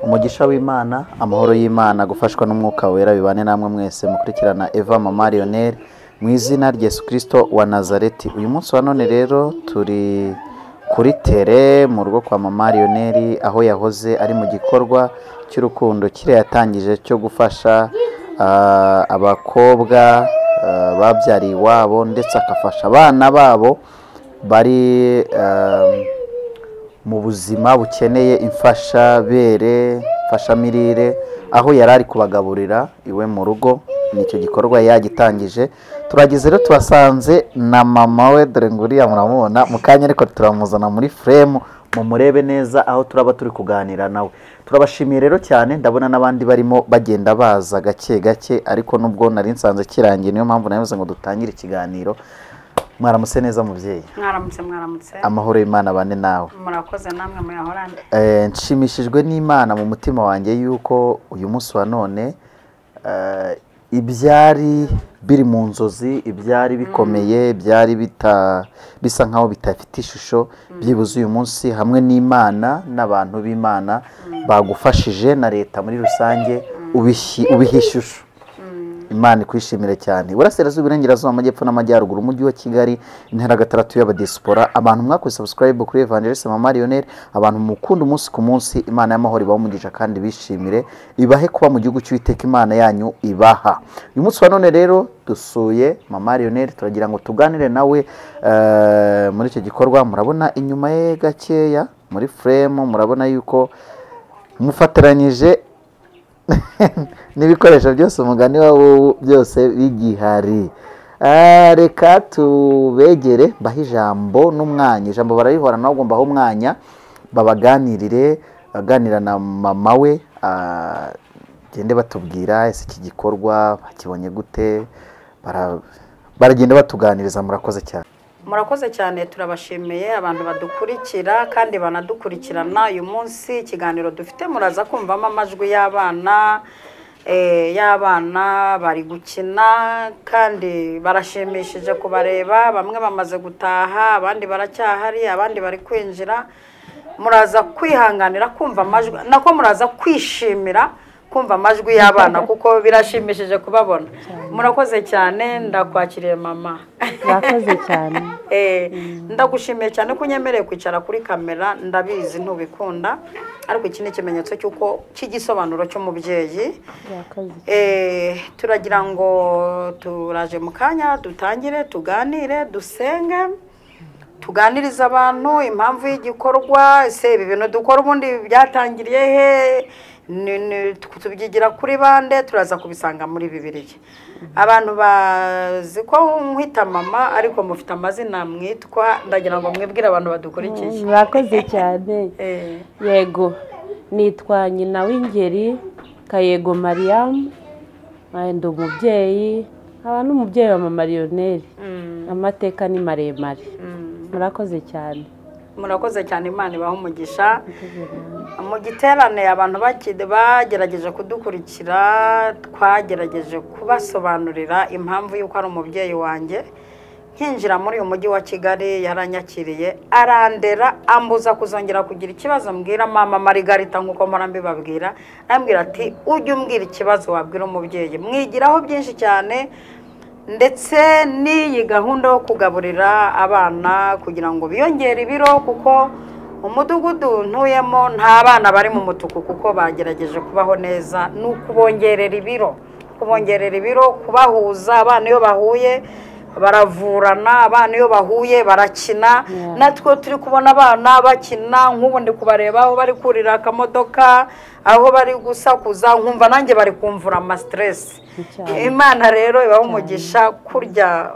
Umugisha w'Imana, amahoro y'Imana, gufashwa n'Umwuka Wera bibane namwe mwese mukurikirana Eva Mama Lionel mu izina rya Yesu Kristo wa Nazareti. Uyu munsi wa none rero turi kuri tere mu rugo kwa Mama Lionel, aho yahoze ari mu gikorwa cy'urukundo kire yatangije cyo gufasha abakobwa babyariye iwabo, ndetse akafasha abana babo bari mu buzima bukeneye imfashabere, imfashamirire, aho yari ari kubagaburira iwe mu rugo. Nicyo gikorwa yagitangije. Turageze rero tubasanze na mama we, dore ngo uriya muramubona mu kanya, ariko turamuzana muri frame mumurebe neza aho turaba turi kuganira nawe. Turabashimiye rero cyane, ndabona n'abandi barimo bagenda baza gake gake, ariko nubwo nari nsanze kirangiye niyo mpamvu navuze ngo dutangire ikiganiro. Mwaramutse neza mubyeyi. Mwaramutse, mwaramutse. Amahoro y'Imana bane nawe. Murakoze namwe muyahorane. Nshimishijwe n'Imana mu mutima wanjye yuko uyu munsi wa none ibyari biri mu nzozi, ibyari bikomeye, ibyari bisa nkaho bitafite ishusho, byibuze uyu munsi hamwe n'Imana n'abantu b'Imana bagufashije na leta muri rusange ubiha ishusho. Imana ikwishimire cyane. Iburasirazuba, Iburengerazuba, Amajyepfo n'Amajyaruguru, umujyi wa Kigali, intara gatandatu y'abadiaspora, abantu mwakoze subscribe kuri Evangeliste Mama Lionel, abantu mukunda umunsi ku munsi, Imana y'amahoro ibahe umugisha kandi bishimire, ibahe kuba mu gihugu cy'Uwiteka Imana yanyu ibaha. Uyu munsi wa none rero dusuye Mama Lionel, turagira ngo tuganire nawe muri icyo gikorwa. Murabona inyuma ye gakeya muri frame, murabona yuko mufatiranyije n'ibikoresho byose umugani wawo byose bigihari. Reka tubegere mbahe ijambo n'umwanya, ijambo bararihora nabwo mbaho umwanya babaganirire, baganira na mama we, gende batubwira ese iki gikorwa bakibonye gute, baragenda batuganiriza. Murakoze cyane. Murakoze cyane, turabashimiye abantu badukurikira kandi banadukurikirana. Uyu munsi ikiganiro dufite muraza kumvamo amajwi y'abana, y'abana bari gukina kandi barashimishije kubareba. Bamwe bamaze gutaha, abandi baracyahari, abandi bari kwinjira. Muraza kwihanganira kumva amajwi, nako muraza kwishimira kumva amajwi y'abana kuko birashimishije kubabona. Murakoze cyane, ndakwakiriye mama. Murakoze cyane. Ndagushimiye cyane ko unyemereye kwicara kuri kamera, ndabizi ntubikunda, ariko iki ni ikimenyetso cy'uko cy'igisobanuro cy'umubyeyi. Turagira ngo turaje mu kanya dutangire tuganire, dusenge, tuganirize abantu impamvu y'igikorwa. Ese ibi bintu dukora ubundi byatangiriye he? Tubyigira kuri bande? Turaza kubisanga muri Bibiliya. Abantu bazi ko nkwita mama, ariko mufite amazina mwitwa, ndagira ngo mwibwire abantu badukurikiye. Murakoze cyane. Yego, nitwa Nyina w'Ingeri Kayego Mariam, ndi umubyeyi, nkaba n'umubyeyi wa Mama Lionel. Amateka ni maremare. Murakoze cyane. Murakoze cyane, Imana ibahe umugisha. Mu giterane abantu bagerageje kudukurikira, twagerageje kubasobanurira impamvu y'uko ari umubyeyi wanjye. Nkinjira muri uyu mujyi wa Kigali yaranyakiriye, arandera, ambuza kuzongera kugira ikibazo mbwira mama Margarita nk'uko mpora mbibabwira. Arambwira ati ujye umbwira ikibazo wabwira umubyeyi. Mwigiraho byinshi cyane, ndetse n'iyi gahunda yo kugaburira abana kugira ngo biyongere ibiro, kuko umudugudu ntuyemo nta bana bari mu mutuku, kuko bagerageje kubaho neza, ni ukubongerera ibiro, kubongerera ibiro, kubahuza. Abana iyo bahuye baravurana, abana iyo bahuye barakina. Natwe turi kubona abana bakina, nk'ubu ndi kubareba aho bari kurira akamodoka, aho bari gusakuza, nkumva nanjye bari kumvura ama stress. Imana rero ibahe umugisha, kurya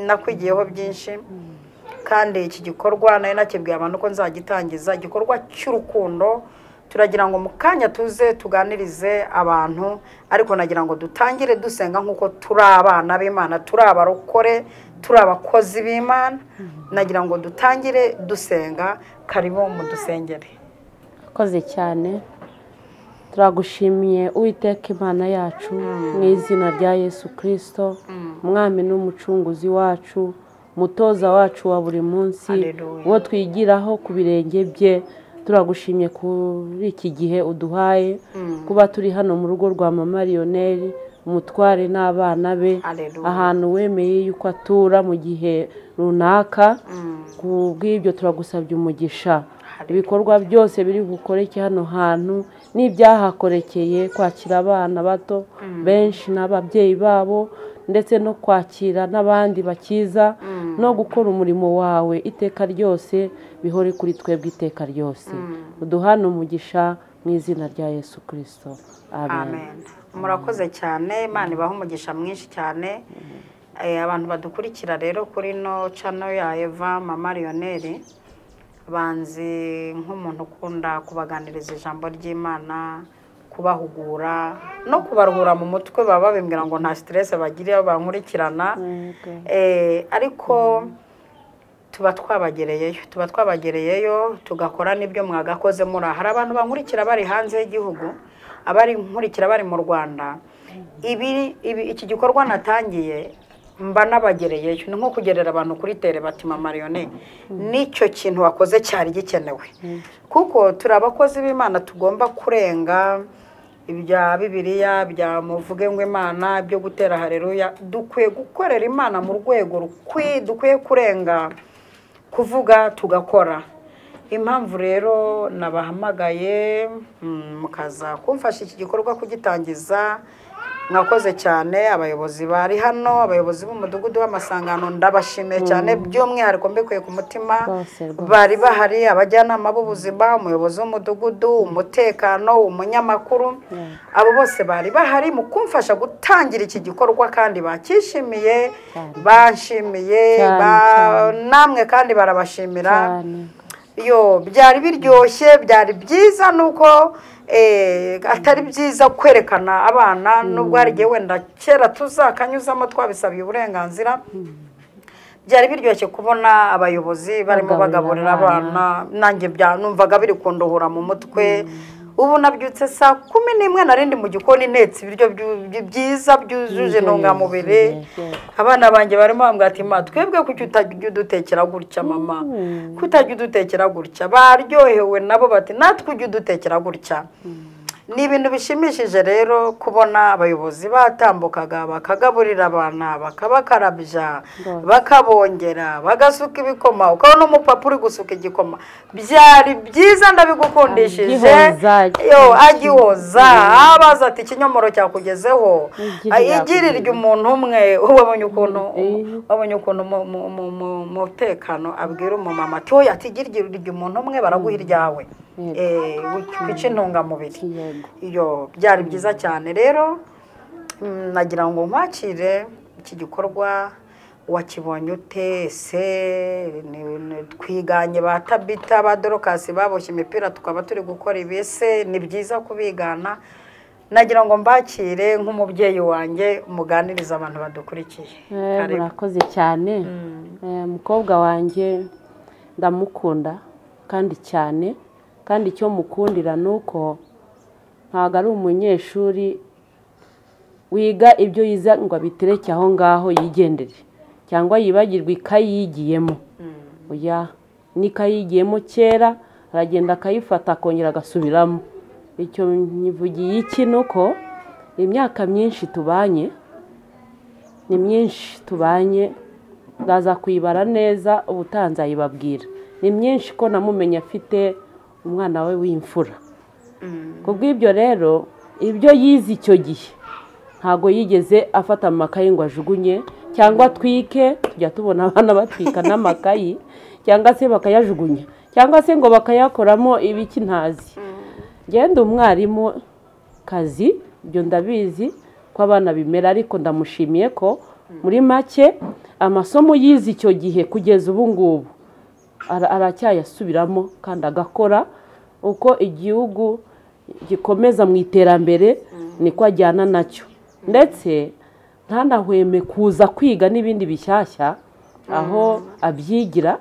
nakwigiyeho byinshi. Kandi iki gikorwa nayo nakibwiye abantu ko nzagitangiza, igikorwa cy'urukundo. Turagira ngo mu kanya tuze tuganirize abantu, ariko nagira ngo dutangire dusenga nk'uko turi abana b'Imana, turi abarokore, turi abakozi b'Imana. Nagira ngo dutangire dusenga. Karibu mudusengere. Murakoze cyane. Turagushimiye Uwiteka Imana yacu mu izina rya Yesu Kristo, Umwami n'Umucunguzi wacu, mutoza wacu wa buri munsi, uwo twigiraho ku birenge bye. Turagushimye kuri iki gihe uduhaye kuba turi hano mu rugo rwa Mama Lionel, umutware n'abana be, ahantu wemeye yuko atura mu gihe runaka. Kubw'ibyo turagusabye umugisha. Ibikorwa byose biri bukoreke hano hantu n'ibyahakorekeye, kwakira abana bato benshi n'ababyeyi babo, ndetse no kwakira n'abandi bakiza, no gukora umurimo wawe iteka ryose, bihore kuri twebwe iteka ryose. Uduhane umugisha mu izina rya Yesu Kristo, amen. Murakoze cyane, Imana ibahe umugisha mwinshi cyane. Abantu badukurikira rero kuri no channel ya Eva Mama Lionel banzi nk'umuntu ukunda kubaganiriza ijambo ry'Imana, kubahugura no kubaruhura mu mutwe. Baba babimbwira ngo nta stress bagira bankurikirana, ariko tuba twabagereyeyo tugakora n'ibyo mwagakoze muri. Hari abantu bankurikira bari hanze y'igihugu, abari nkurikira bari mu Rwanda. Ibi iki gikorwa natangiye mba nabagereyeyo, ni nko kugerera abantu kuri tere bati Mama Lionel nicyo kintu wakoze cyari gikenewe, kuko turi abakozi b'Imana, tugomba kurenga ibya Bibiliya bya muvuge ngo Imana byo gutera haleluya. Dukwiye gukorera Imana mu rwego dukwiye kurenga kuvuga tugakora. Impamvu rero nabahamagaye mukaza kumfasha iki gikorwa kugitangiza, mwakoze cyane. Abayobozi bari hano, abayobozi b'umudugudu w'amasangano ndabashimiye cyane by'umwihariko mbikuye ku mutima, bari bahari, abajyanama b'ubuzima, umuyobozi w'umudugudu, umutekano, umunyamakuru, abo bose bari bahari mu kumfasha gutangira iki gikorwa, kandi bakishimiye, banshimiye namwe kandi barabashimira. Yo byari biryoshye, byari byiza, nuko atari byiza kwerekana abana, nubwo hari igihe wenda kera tuzakanyuzamo twabisabiye uburenganzira. Byari biryoshye kubona abayobozi barimo bagaburira abana, nanjye numvaga biri kundohora mu mutwe. Ubu nabyutse saa 11 narindi mu gikoni ntetse ibiryo byiza byujuje intungamubiri. Abana banjye barimo bambwira ati ma twebwe kuki utajya udutekera gutya mama, kutajya udutekera gutya. Baryohewe nabo bati natwe ujya udutekera gutya. Ni ibintu bishimishije rero kubona abayobozi batambukaga bakagaburira abana, bakabakarabya, bakabongera, bagasuka ibikoma, ukabona umupapa uri gusuka igikoma. Byari byiza, ndabigukundishije. Yo agihoza abaza ati ikinyomoro cyakugezeho, igirirya umuntu umwe. Wabonye ukuntu mutekano abwira umumama ati oya, ati igirirya umuntu umwe baraguha iryawe, kwica intungamubiri. Iyo byari byiza cyane rero, nagira ngo nkwakire iki gikorwa. Wakibonye ute se? Twiganye ba Tabita ba Dorokasi baboshye imipira tukaba turi gukora ibi, se ni byiza kubigana? Nagira ngo mbakire nk'umubyeyi wanjye, muganiriza abantu badukurikiye. Murakoze cyane. Umukobwa wanjye ndamukunda kandi cyane, kandi icyo mukundira nuko ntabwo ari umunyeshuri wiga ibyo yiza ngo abitereke aho ngaho yigendere, cyangwa yibagirwe ikayi yigiyemo. Oya, n'ikayi yigiyemo kera aragenda akayifata akongera agasubiramo. Icyo nyivugiye iki nuko imyaka myinshi tubanye, ni myinshi tubanye, ndaza kuyibara neza ubutanzi ayibabwira. Ni myinshi ko namumenye afite umwana we w'imfura. Kubw'ibyo rero ibyo yize icyo gihe ntago yigeze afata amakayi ngo ajugunye cyangwa atwike. Tujya tubona abana batwika n'amakayi cyangwa se bakayajugunya cyangwa se ngo bakayakoramo ibiki ntazi. Ngenda umwarimu kazi ibyo ndabizi ko abana bimera, ariko ndamushimiye ko muri make amasomo yize icyo gihe kugeza ubu ngubu aracyayasubiramo kandi agakora. Uko igihugu gikomeza mu iterambere niko ajyana nacyo, ndetse ntanahweme kuza kwiga n'ibindi bishyashya aho abyigira,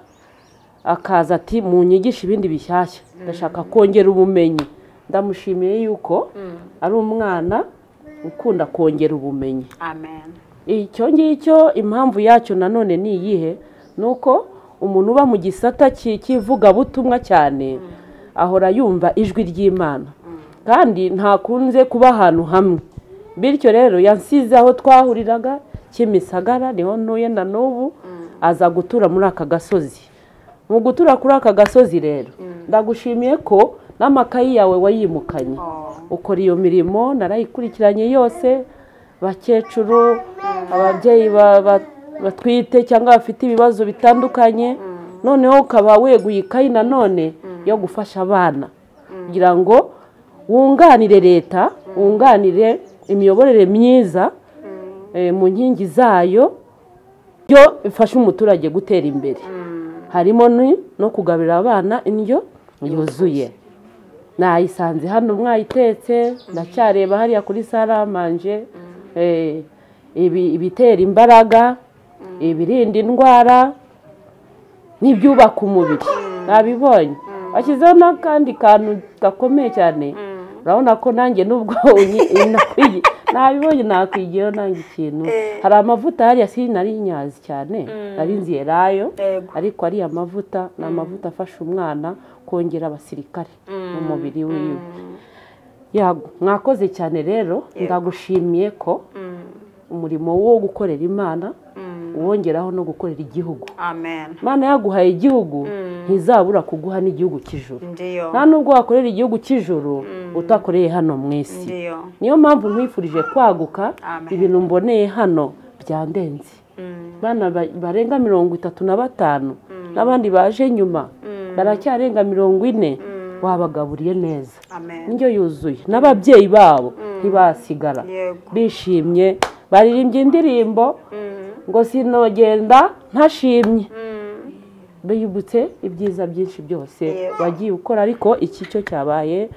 akaza ati munyigishe ibindi bishyashya, ndashaka kongera ubumenyi. Ndamushimiye yuko ari umwana ukunda kongera ubumenyi. Amen. Icyo ngicyo impamvu yacyo nanone ni iyihe? Nuko umuntu uba mu gisata cy'ivugabutumwa cyane Ahora yumva ijwi ry'Imana, kandi ntakunze kuba ahantu hamwe. Bityo rero yansize aho twahuriraga Kimisagara, niho ntuye na n'ubu, aza gutura muri aka gasozi. Mu gutura kuri aka gasozi rero, ndagushimiye ko n'amakayi yawe wayimukanye, ukora iyo mirimo narayikurikiranye yose. Bakecuru, ababyeyi batwite cyangwa bafite ibibazo bitandukanye, noneho ukaba weguye ikayi nanone yo gufasha abana kugira ngo wunganire leta, wunganire imiyoborere myiza mu nkingi zayo yo ifasha umuturage gutera imbere. Harimo no kugabira abana indyo yuzuye. Nayisanze hano mwayitetse, ndacyareba hariya kuri saramanje, ibitera imbaraga, ibirinda indwara n'ibyubaka umubiri. Nabibonye bashyizeho n'akandi kantu gakomeye cyane. Urabona ko nanjye nubwo nabibonye nakwigiyeho nanjye ikintu. Hari amavuta hariya sinari nyazi cyane, nari nzi elayo, ariko ariya mavuta ni amavuta afasha umwana kongera abasirikare mu mubiri wiwe. Mwakoze cyane rero, ndagushimiye ko umurimo wo gukorera Imana wongeraho no gukorera igihugu. Amen. Imana yaguhaye igihugu, ntizabura kuguha n'igihugu cy'ijuru. Nta nubwo wakorera igihugu cy'ijuru utakoreye hano mu isi. Niyo mpamvu nkwifurije kwaguka. Ibintu mboneye hano byandenze. Bana barenga 35 n'abandi baje nyuma baracyarenga 40, wabagaburiye neza indyo yuzuye, n'ababyeyi babo ntibasigara bishimye, baririmbye indirimbo ngo sinogenda ntashimye. Biyibutse ibyiza byinshi byose wagiye ukora, ariko iki cyo cyabaye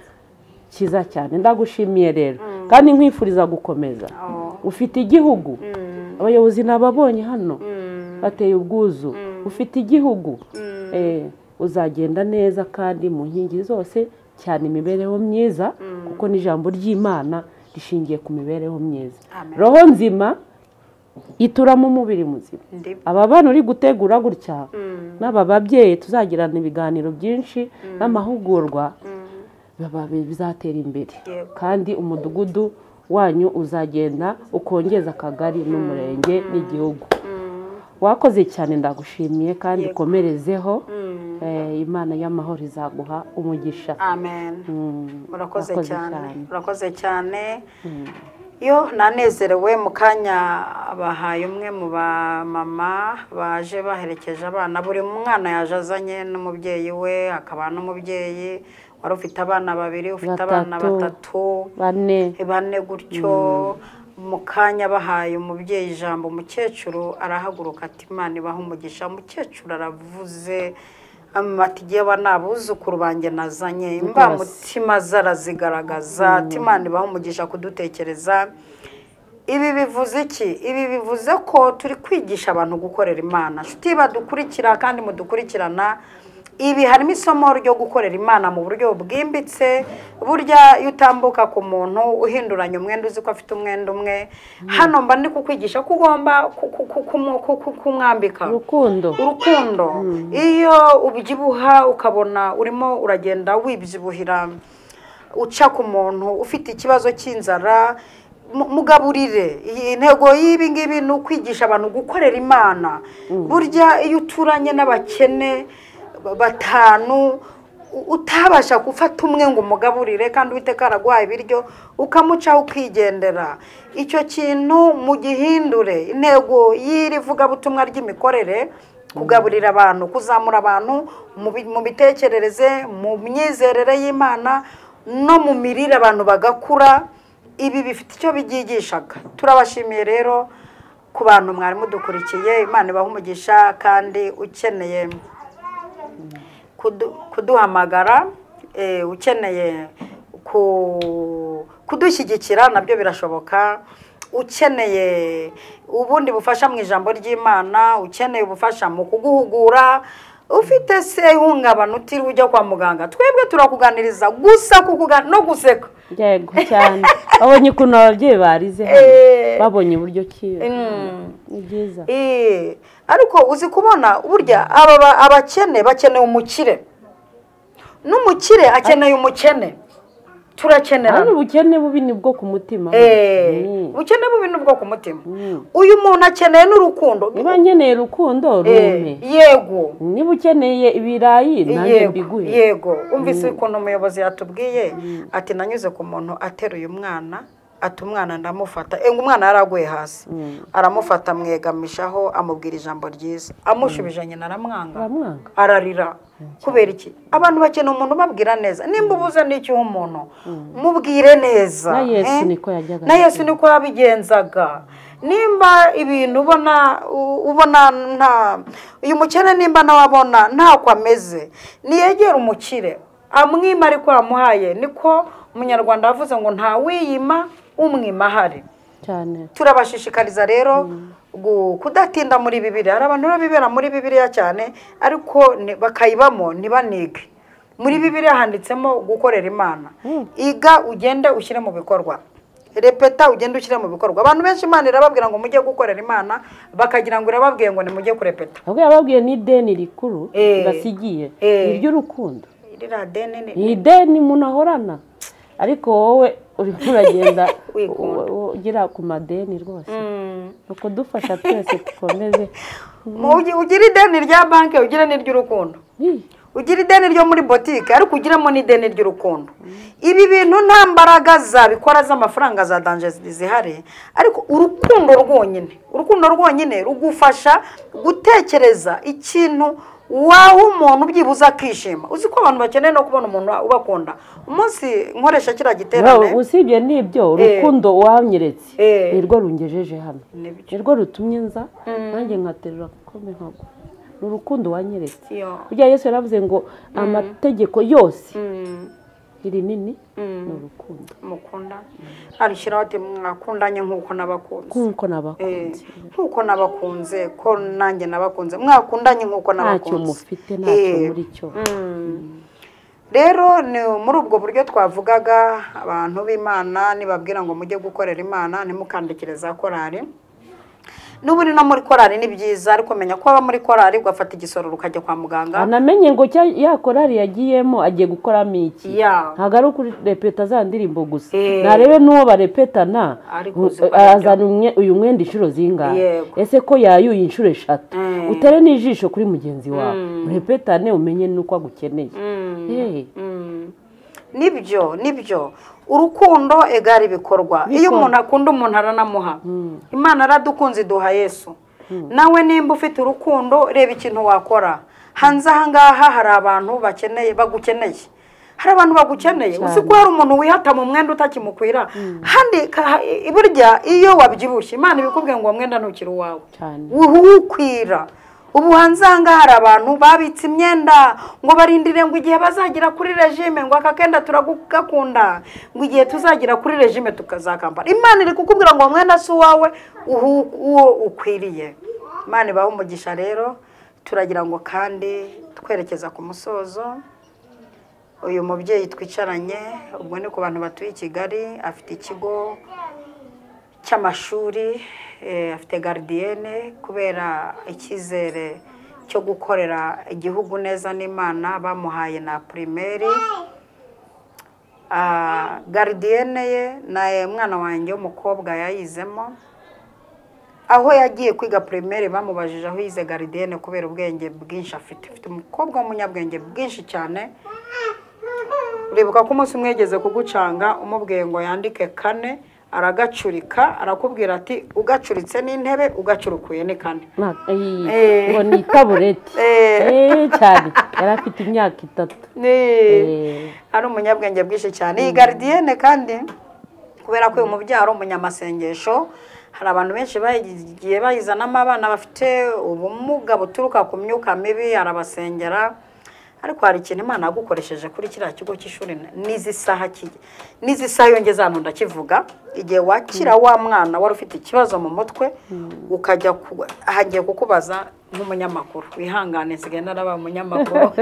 cyiza cyane. Ndagushimiye rero kandi nkwifuriza gukomeza. Ufite igihugu, abayobozi nababonye hano bateye ubwuzu. Ufite igihugu, uzagenda neza kandi mu nkingi zose, cyane imibereho myiza, kuko n'ijambo ry'Imana rishingiye ku mibereho myiza. Roho nzima ituramo umubiri muzima. Aba bana uri gutegura gutya n'aba babyeyi tuzagirana ibiganiro byinshi n'amahugurwa, bizatera imbere, kandi umudugudu wanyu uzagenda ukongeza akagari n'umurenge n'igihugu. Wakoze cyane, ndagushimiye kandi ukomerezeho. Imana y'amahoro izaguha umugisha. Amen. Murakoze cyane, murakoze cyane. Yo nanezerewe mu kanya bahaye umwe mu ba mama baje baherekeje abana. Buri mwana yaje azanye n'umubyeyi we, akaba n'umubyeyi wari ufite abana babiri, ufite abana batatu, bane gutyo. Mu kanya bahaye umubyeyi ijambo, umukecuru arahaguruka ati Imana ibahe umugisha. Umukecuru aravuze ati jyewe n'abuzukuru banjye nazanye imbamutima zarazigaragaza, ati Imana ibahe umugisha kudutekereza. Ibi bivuze iki? Ibi bivuze ko turi kwigisha abantu gukorera Imana. Nshuti badukurikira kandi mudukurikirana, ibi harimo isomo ryo gukorera Imana mu buryo bwimbitse. Burya iyo utambuka ku muntu uhinduranya umwenda uzi ko afite umwenda umwe, hano mba ndi kukwigisha ko ugomba kumwambika urukundo. Urukundo. Iyo ubyibuha ukabona urimo uragenda wibyibuhira, uca ku muntu ufite ikibazo cy'inzara, mugaburire. Intego y'ibi ngibi ni ukwigisha abantu gukorera Imana. Burya iyo uturanye n'abakene batanu, utabasha gufata umwe ngo umugaburire kandi Uwiteka araguhaye ibiryo, ukamucaho ukigendera. Icyo kintu mugihindure. Intego y'iri vugabutumwa ry'imikorere, kugaburira abantu, kuzamura abantu mu mitekerereze, mu myizerere y'Imana no mu mirire, abantu bagakura. Ibi bifite icyo byigishaga. Turabashimiye rero ku bantu mwari mudukurikiye. Imana ibahe umugisha, kandi ukeneye kuduhamagara, ukeneye kudushyigikira nabyo birashoboka, ukeneye ubundi bufasha mu ijambo ry'Imana, ukeneye ubufasha mu kuguhugura, ufite se ihungabana utiriwe ujya kwa muganga, twebwe turakuganiriza gusa no guseka. Yego cyane. Babonye ukuntu ababyeyi barize hano, babonye uburyo ki ni byiza. Ariko uzi kubona burya abakene bakeneye umukire. N'umukire akeneye umukene. Turakenerana. Ubukene bubi ni bwo ku mutima. Ubukene bubi ni bwo ku mutima. Uyu muntu akeneye n'urukundo. Niba nkeneye urukundo rume. Yego. Niba ukeneye ibirayi nanjye mbiguhe. Yego. Umvise ukuntu umuyobozi yatubwiye ati nanyuze ku muntu ateruye umwana, ati umwana ndamufata. Umwana yaraguye hasi. Aramufata amwegamishaho amubwira ijambo ryiza. Amushubije nyina aramwanga. Ararira. Kubera iki? Abantu bakeneye umuntu ubabwira neza. Nimba ubuze n'icyo umuntu mubwire neza. Na Yesu niko yajyaga. Na Yesu niko yabigenzaga. Nimba ibintu ubona nta uyu mukene nimba nawe abona ntako ameze, niyegera umukire amwima ariko amuhaye. Niko umunyarwanda yavuze ngo nta wiyima umwima ahari. Cyane. Turabashishikariza rero kudatinda muri Bibiliya. Hari abantu bibera muri Bibiliya cyane ariko bakayibamo ntibanige. Muri Bibiliya handitsemo gukorera Imana. Iga ugende ushyire mu bikorwa. Repeta ugende ushyire mu bikorwa. Abantu benshi Imana irababwira ngo mujye gukorera Imana, bakagira ngo irababwiye ngo nimujye kurepeta. Ahubwo yababwiye ni ideni rikuru basigiye iry'urukundo. Ririya deni ni ideni umuntu ahorana. Ariko wowe urimo uragenda ugira ku madeni rwose. Ukudufasha twese dukomeze. Ugira ideni rya banki, ugira n'iry'urukundo. Ugira ideni ryo muri botike ariko ugiramo n'ideni ry'urukundo. Ibi bintu nta mbaraga zabikora z'amafaranga za danje zihari, ariko urukundo rwonyine, urukundo rwonyine rugufasha gutekereza ikintu waho umuntu byibuza akishima. Uzi ko abantu bakeneye no kubona umuntu ubakunda. Umunsi nkoresha kiriya giterane, usibye n'ibyo urukundo wanyeretse nirwo rungejeje hano, nirwo rutumye nza nanjye nkaterura kome nkago. Ni urukundo wanyeretse. Burya Yesu yaravuze ngo amategeko yose iri nini ni urukundo. Mukunda arushyiraho ati mwakundanye nk'uko nabakunze. Nk'uko nabakunze. Nk'uko nabakunze ko nanjye nabakunze. Mwakundanye nk'uko nabakunze. Ntacyo mufite ntacyo muri cyo. Rero ni muri ubwo buryo twavugaga abantu b'Imana nibabwira ngo mujye gukorera Imana ntimukandikire za korari. N'ubu no muri korari ni byiza, ariko menya ko aba muri korari ugafata igisoro ukajya kwa muganga. Anamenye ngo ya korari yagiyemo agiye gukoramo iki. Ntabwo ari ukurepeta za ndirimbo gusa. Narebe n'uwo barepetana azana uyu mwenda inshuro zingahe. Ese ko yayuye inshuro 3. Utere n'ijisho kuri mugenzi wawe. Urepetane umenye nuko agukeneye. Nibyo, nibyo. Urukundo egari ibikorwa. Iyo umuntu akunda umuntu aranamuha. Imana aradukunze iduha Yesu. Nawe nimba ufite urukundo reba ikintu wakora. Hanze aha ngaha hari abantu bakeneye, bagukeneye. Hari abantu bagukeneye. Uzi ko hari umuntu wihata mu mwenda utakimukwira. Handi burya iyo wabyibushye Imana ibikubwiye ngo uwo mwenda ntukiri uwawe. Uwukwira. Ubu hanze aha ngaha hari abantu babitse imyenda ngo barindire ngo igihe bazagira kuri regime, ngo aka kenda turagakunda, ngo igihe tuzagira kuri regime tukazakambara. Imana iri kukubwira ngo mwenda si uwawe, uwo ukwiriye. Imana ibahe umugisha. Rero turagira ngo kandi twerekeza ku musozo. Uyu mubyeyi twicaranye ubwo ni ku bantu batuye i Kigali, afite ikigo cy'amashuri, afite gardienne. Kubera icyizere cyo gukorera igihugu neza n'Imana bamuhaye na primaire. Gardienne ye na mwana wanjye w'umukobwa yayizemo. Aho yagiye kwiga primaire bamubajije aho yize gardienne kubera ubwenge bwinshi afite. Afite umukobwa w'umunyabwenge bwinshi cyane. Uribuka ko umunsi umwegeze kugucanga umubwiye ngo yandike 4 aragacurika, arakubwira ati ugacuritse n'intebe ugacurukuye ni 4. Ngo ni tabureti. Cyane yari afite imyaka 3. Ari umunyabwenge bwinshi cyane. Iyi gardienne kandi kubera ko uyu mubyeyi ari umunyamasengesho, hari abantu benshi bagiye bayizanamo abana bafite ubumuga buturuka ku myuka mibi, arabasengera. Ariko hari ikintu Imana yagukoresheje kuri kiriya kigo cy'ishuri n'izi saha yongeza hano ndakivuga. Igihe wakira wa mwana wari ufite ikibazo mu mutwe, ukajya ahagiye kukubaza nk'umunyamakuru, wihangane nsigaye narabaye umunyamakuru.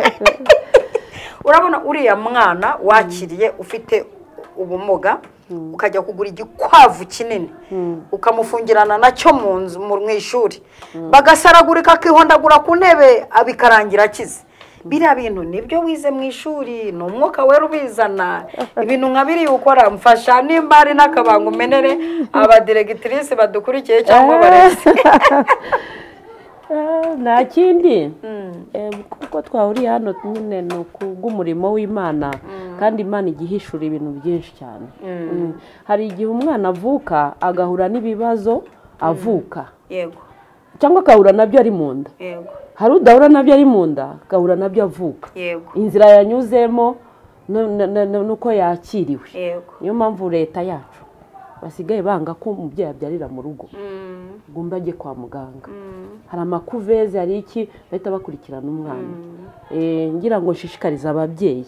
Urabona uriya mwana wakiriye ufite ubumuga, ukajya kugura igikwavu kinini ukamufungirana nacyo mu nzu mu ishuri, bagasaragurika akihondagura ku ntebe bikarangira akize. Biriya bintu nibyo wize mu ishuri, ni umwuka wera ubizana. Ibintu nka biriya ukora, mfasha nimba hari n'akabanga umenere abadiregitirisi badukurikiye cyangwa abarezi. Nta kindi, kuko twahuriye hano nyine ni ukubw'umurimo w'Imana, kandi Imana igihishura ibintu byinshi cyane. Hari igihe umwana avuka agahura n'ibibazo avuka, yego, cyangwa akahura nabyo ari mu nda. Yego. Hari udahura nabyo ari mu nda, agahura nabyo avuka. Yego. Inzira yanyuzemo nuko yakiriwe. Yego. Niyo mpamvu leta yacu basigaye banga ko umubyeyi abyarira mu rugo, ugomba ajye kwa muganga. Hari amakuveze, hari iki, bahita bakurikirana umwana. Ngira ngo nshishikarize ababyeyi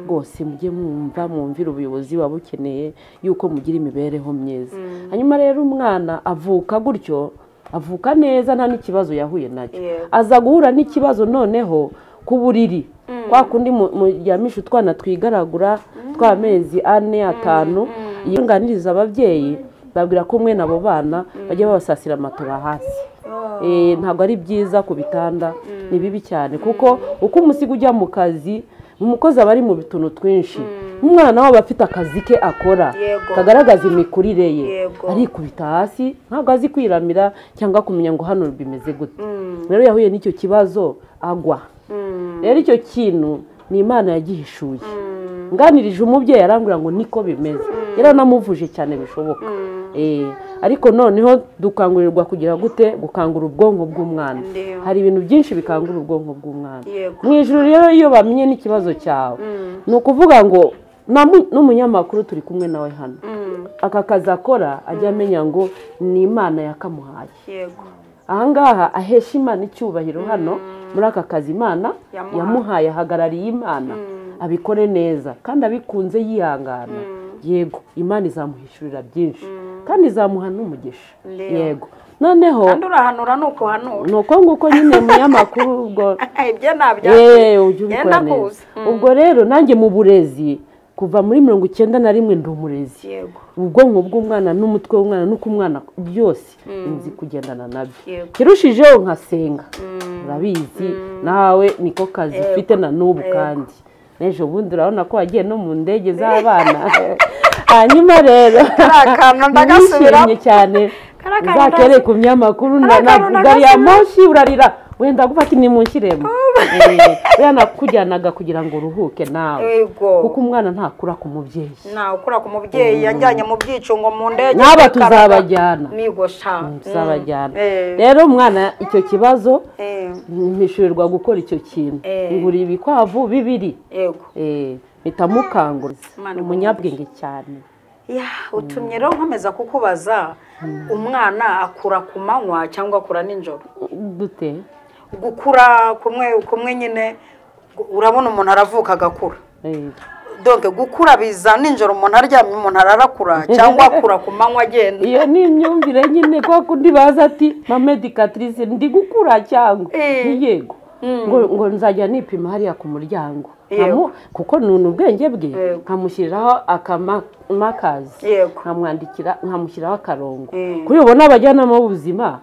rwose, mujye mwumva, mwumvire ubuyobozi buba bukeneye yuko mugira imibereho myiza. Hanyuma rero umwana avuka gutyo, avuka neza nta n'ikibazo yahuye nacyo, aza guhura n'ikibazo noneho ku buriri, kwa kundi muryamisha utwana twigaragura tw'amezi 4, 5. Iyo nganiriza ababyeyi babwira ko mwene abo bana bajya babasasira amatora hasi. Ntabwo ari byiza ku bitanda, ni bibi cyane, kuko uko umusiga ujya mu kazi, umukozi aba ari mu bituntu twinshi, umwana we aba afite akazi ke akora kagaragaza imikurire ye, arikubita hasi, ntabwo azi kwiramira cyangwa kumenya ngo hano bimeze gute. Rero yahuye n'icyo kibazo agwa. Rero icyo kintu ni Imana yagihishuye. Nganirije umubyeyi arambwira ngo niko bimeze, yaranamuvuje cyane bishoboka. Ariko noneho dukangurirwa kugira gute? Gukangura ubwonko bw'umwana. Hari ibintu byinshi bikangura ubwonko bw'umwana. Mu ijuru rero iyo bamenye n'ikibazo cyawe, ni ukuvuga ngo n'umunyamakuru turi kumwe nawe hano, aka kazi akora ajya amenya ngo ni Imana yakamuhaye. Ahangaha ahesha Imana icyubahiro hano muri aka kazi Imana yamuhaye, ahagarariye Imana, abikore neza kandi abikunze yihangana. Yego, Imana izamuhishurira byinshi kandi izamuha n'umugisha. Yego. Noneho kandi urahanura nuko hanura, nuko nguko nyine munyamakuru ubwo ibyo nabyo ujye neza. Ubwo rero nanjye mu burezi kuva muri 91 ndi umurezi. Yego. Ubwonko bw'umwana n'umutwe w'umwana n'uko umwana byose nzi kugendana nabyo. Kirushijeho nkasenga, urabizi nawe niko kazi ufite na n'ubu, kandi n'ejo bundi urabona ko wagiye no mu ndege z'abana. Hanyuma rero ndagasubiramo cyane, uzakere ku binyamakuru na gari ya moshi urarira, wenda gufata ni munshyiremo. Nakujyanaga kugira ngo uruhuke nawe, kuko umwana ntakura ku mubyeyi. Ntakura ku mubyeyi, yajyanye mu byicungo mu ndege, n'aba tuzabajyana, tuzabajyana. Rero umwana icyo kibazo mpishurirwa gukora icyo kintu, ngura ibikwavu 2, mpita mukangura. Umunyabwenge cyane. Utumye rero nkomeza kukubaza, umwana akura ku manywa cyangwa akura nijoro? Dute? Gukura kumwe nyine, urabona umuntu aravuka agakura. Donc gukura biza nijoro, umuntu aryamye umuntu ararakura, cyangwa akura ku manywa agenda. Iyo ni imyumvire nyine, kwa kundi baza ati mama educatrice ndi gukura cyangwa yego, ngo nzajya nipima hariya ku muryango, kuko nuna ubwenge bwe, nkamushyiriraho akamakazi, nkamwandikira, nkamushyiraho akarongo. Kuri ubona abajyanama b'ubuzima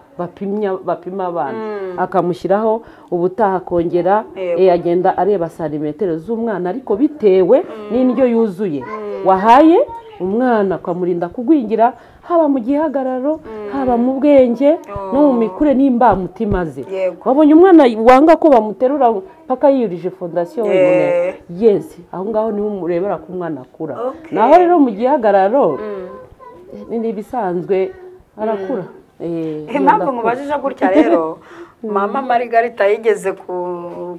bapima abana, akamushyiraho ubutaha akongera agenda areba santimetero z'umwana, ariko bitewe n'indyo yuzuye wahaye umwana, ukamurinda kugwingira, haba mu gihagararo, haba mu bwenge no mu mikure n'imbamutima ze. Wabonye umwana wanga ko bamuterura paka yiyurije fondasiyo wenyine. Yes, aho ngaho niho umurebera ko umwana akura. Naho rero mu gihagararo ni ibisanzwe arakura. Impamvu mubajije gutya rero, mama Margarita yigeze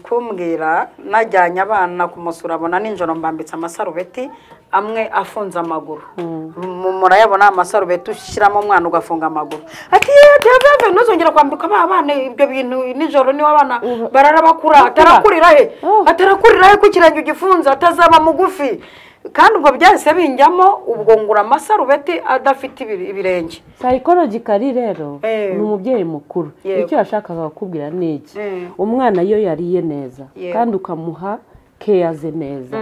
kumbwira, najyanye abana kumusura abona nijoro mbambitse amasarubeti amwe afunze amaguru. Murayabona amasarubeti ushyiramo umwana ugafunga amaguru. Ati yeve ntuzongera kwambika abana ibyo bintu nijoro, niwe abana barara bakura, atarakurira he? Atarakurira he ku kirenge ugifunze, atazaba mugufi. Kandi ubwo byahise binjyamo, ubwo ngura amasarubeti adafite ibirenge. Psychologically rero ni umubyeyi mukuru, icyo yashakaga kukubwira ni iki: umwana iyo yariye neza kandi ukamuha keyaze neza,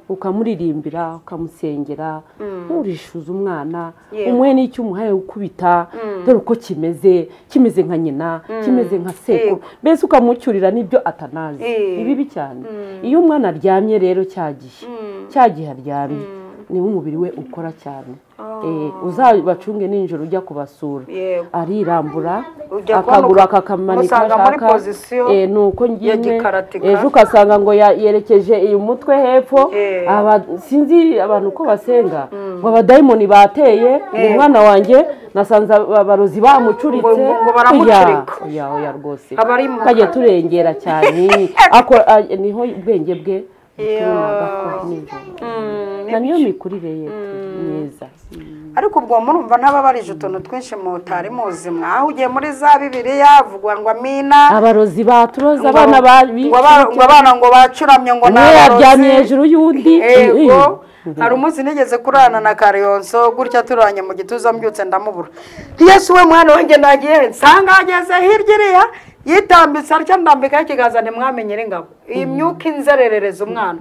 ukamuririmbira, ukamusengera, nturishuza umwana, umuhe n'icyo umuhaye ukubita, Dore uko kimeze, kimeze nka nyina, kimeze nka sekuru, mbese ukamucyurira n'ibyo atanazi. Ni bibi cyane. Iyo umwana aryamye rero cyagihe aryamye niho umubiri we ukora cyane. Uzabacunge nijoro ujya kubasura, arirambura akaguru akakamanika ashaka, nuko ngiye ejo ukasanga ngo yerekeje uyu mutwe hepfo. Sinzi abantu uko basenga ngo abadayimoni bateye umwana wanjye, nasanze abarozi bamucuritse ngo baramucurika. Oya rwose kajye turengera cyane, niho ubwenge bwe buturuka niyo mikurire ye myiza. Ariko ubwo murumva ntababarije utuntu twinshi mutari muzi, mwaho ugiye muri za Bibiliya avugwa ngo amina, abarozi baturoza abana babi, ngo abana ngo bacuramye ngo n'abarozi yaryamye hejuru y'undi. Yego, hari umunsi nigeze kurana na Kariyonso gutya turanye mu gituza, mbyutse ndamubura. Yesu we mwana wanjye nagiye nsanga ageze hirya iriya yitambitse atya, ndambikaho ikiganza ntimwamenyere ingabo. Iyi myuka inzererereza umwana.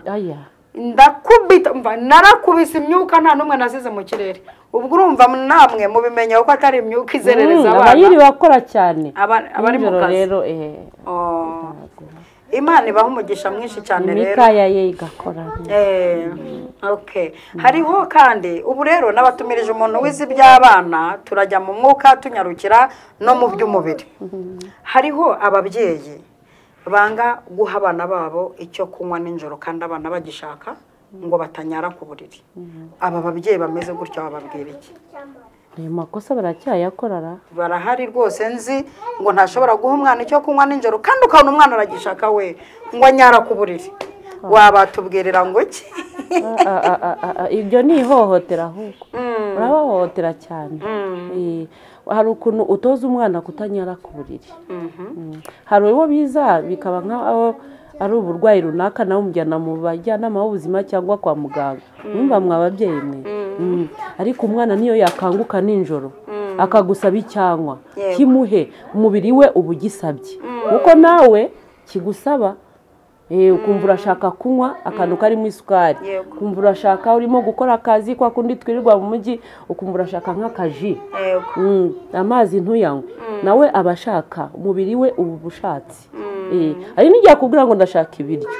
Ndakubita, mva narakubise imyuka nta n'umwe nasize mu kirere. Ubwo urumva namwe mubimenye ko atari imyuka izerereza abana. Abayiri bakora cyane abari mu kazi rero. Imana ibaha umugisha mwinshi cyane rero, imikaya ye igakora. Okay. Hariho kandi ubu rero nabatumirije umuntu wize iby'abana, turajya mu mwuka tunyarukira no mu by'umubiri. Hariho ababyeyi banga guha abana babo icyo kunywa nijoro kandi abana bagishaka ngo batanyara ku buriri. Aba babyeyi bameze gutya bababwira iki? Ayo makosa baracyayakorara, barahari rwose. Nzi ngo ntashobora guha umwana icyo kunywa nijoro kandi ukabona umwana aragishaka we ngo anyara ku buriri, wabatubwirira ngo iki? Ibyo ni ihohotera, ahubwo urabahohotera cyane. Hari ukuntu utoza umwana kutanyara ku buriri. Hari uwo biza bikaba nk'aho ari uburwayi runaka, nawe umujyana mu bajyanama b'ubuzima cyangwa kwa muganga. Mwumva mwa babyeyi mwe. Ariko umwana niyo yakanguka nijoro akagusaba icyanywa kimuhe, umubiri we uba ugisabye, kuko nawe kigusaba. Ukumva urashaka kunywa akantu karimo isukari, ukumva urashaka urimo gukora akazi kwa kundi twirirwa mu mujyi, ukumva urashaka nk'akaji, amazi ntuyanywe, nawe aba ashaka, umubiri we uba ushatse. Hari n'igihe akubwira ngo ndashaka ibiryo,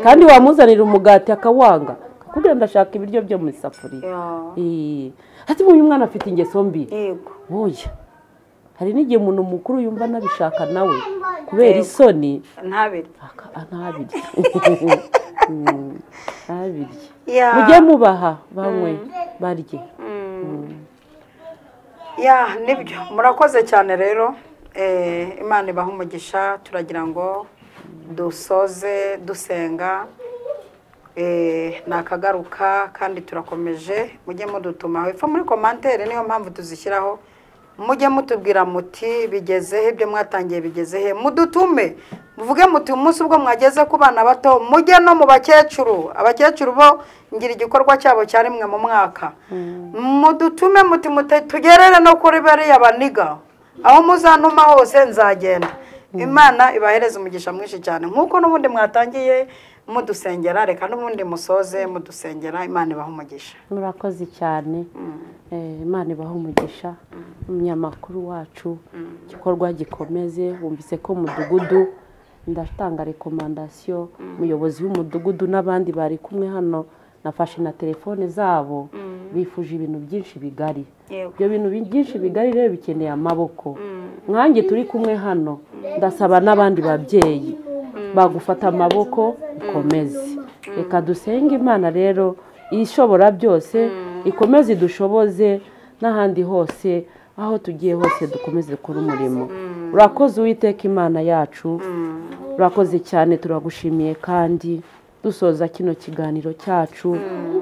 kandi wamuzanira umugati akawanga, akakubwira ndashaka ibiryo byo mu isafuriya. Ati uyu mwana afite ingeso mbi. Oya, hari n'igihe umuntu mukuru yumva anabishaka nawe kubera isoni ntabirye. Mujye mubaha banywe barye. Nibyo, murakoze cyane rero. Imana ibaha umugisha. Turagira ngo dusoze dusenga, nakagaruka kandi turakomeje. Mujye mudutuma hepfo muri komantere, niyo mpamvu tuzishyiraho. Mujye mutubwira muti bigezehe, ibyo mwatangiye bigezehe, mudutume muvuge muti umunsi ubwo mwageze ku bana bato, mujye no mu bakecuru. Abakecuru bo ngira igikorwa cyabo cya rimwe mu mwaka. Mudutume muti tugerere no kuri bariya baniga, aho muzantuma hose nzagenda. Imana ibahereze umugisha mwinshi cyane. Nk'uko n'ubundi mwatangiye mudusengera, reka n'ubundi musoze mudusengera. Imana ibaha umugisha. Murakoze cyane. Imana ibaha umugisha. Umunyamakuru wacu, igikorwa gikomeze. Wumvise ko mudugudu ndatanga rekomandasiyo, umuyobozi w'umudugudu n'abandi bari kumwe hano, nafashe na telefone zabo, bifuje ibintu byinshi bigari. Ibyo bintu byinshi bigari rero bikeneye amaboko. Mwanjye turi kumwe hano, ndasaba n'abandi babyeyi bagufata amaboko ukomeze. Reka dusenge Imana rero ishobora byose, ikomeze idushoboze n'ahandi hose aho tugiye hose dukomeze gukora umurimo. Urakoze Uwiteka Imana yacu, urakoze cyane, turagushimiye. Kandi dusoza kino kiganiro cyacu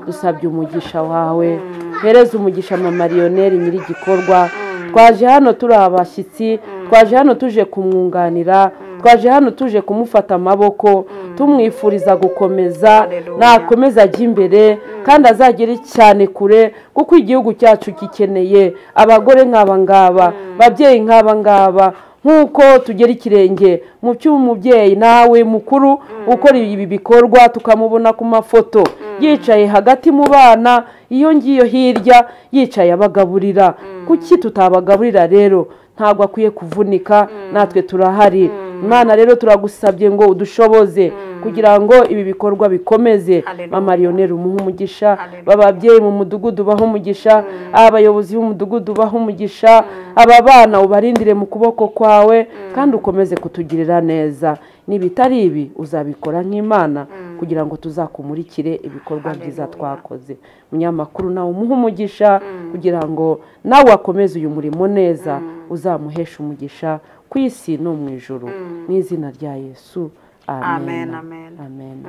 dusabye umugisha wawe. Hereza umugisha mama Lionel nyiri igikorwa. Twaje hano turi abashyitsi, twaje hano tuje kumwunganira, twaje hano tuje kumufata amaboko, tumwifuriza gukomeza, nakomeza ajya imbere kandi azagere cyane kure, kuko igihugu cyacu gikeneye abagore nk'aba ngaba, babyeyi nk'aba ngaba. Nk'uko tugera ikirenge mu cy'umubyeyi nawe mukuru ukora ibi bikorwa, tukamubona ku mafoto yicaye hagati mu bana, iyo ngiyo hirya yicaye abagaburira. Kuki tutabagaburira rero? Ntabwo akwiye kuvunika, natwe turahari. Imana rero turagusabye ngo udushoboze kugira ngo ibi bikorwa bikomeze. Mama Lionel umuhe umugisha, bababyeyi mu mudugudu bahe umugisha, abayobozi b'umudugudu bahe umugisha, aba bana ubarindire mu kuboko kwawe kandi ukomeze kutugirira neza. Nibitari ibi uzabikora nk'Imana kugira ngo tuzakumurikire ibikorwa byiza twakoze. Munyamakuru nawe umuhe umugisha kugira ngo nawe akomeze uyu murimo neza, uzamuhesha umugisha ku isi no mu ijuru. Mu izina rya Yesu, amen. Amen.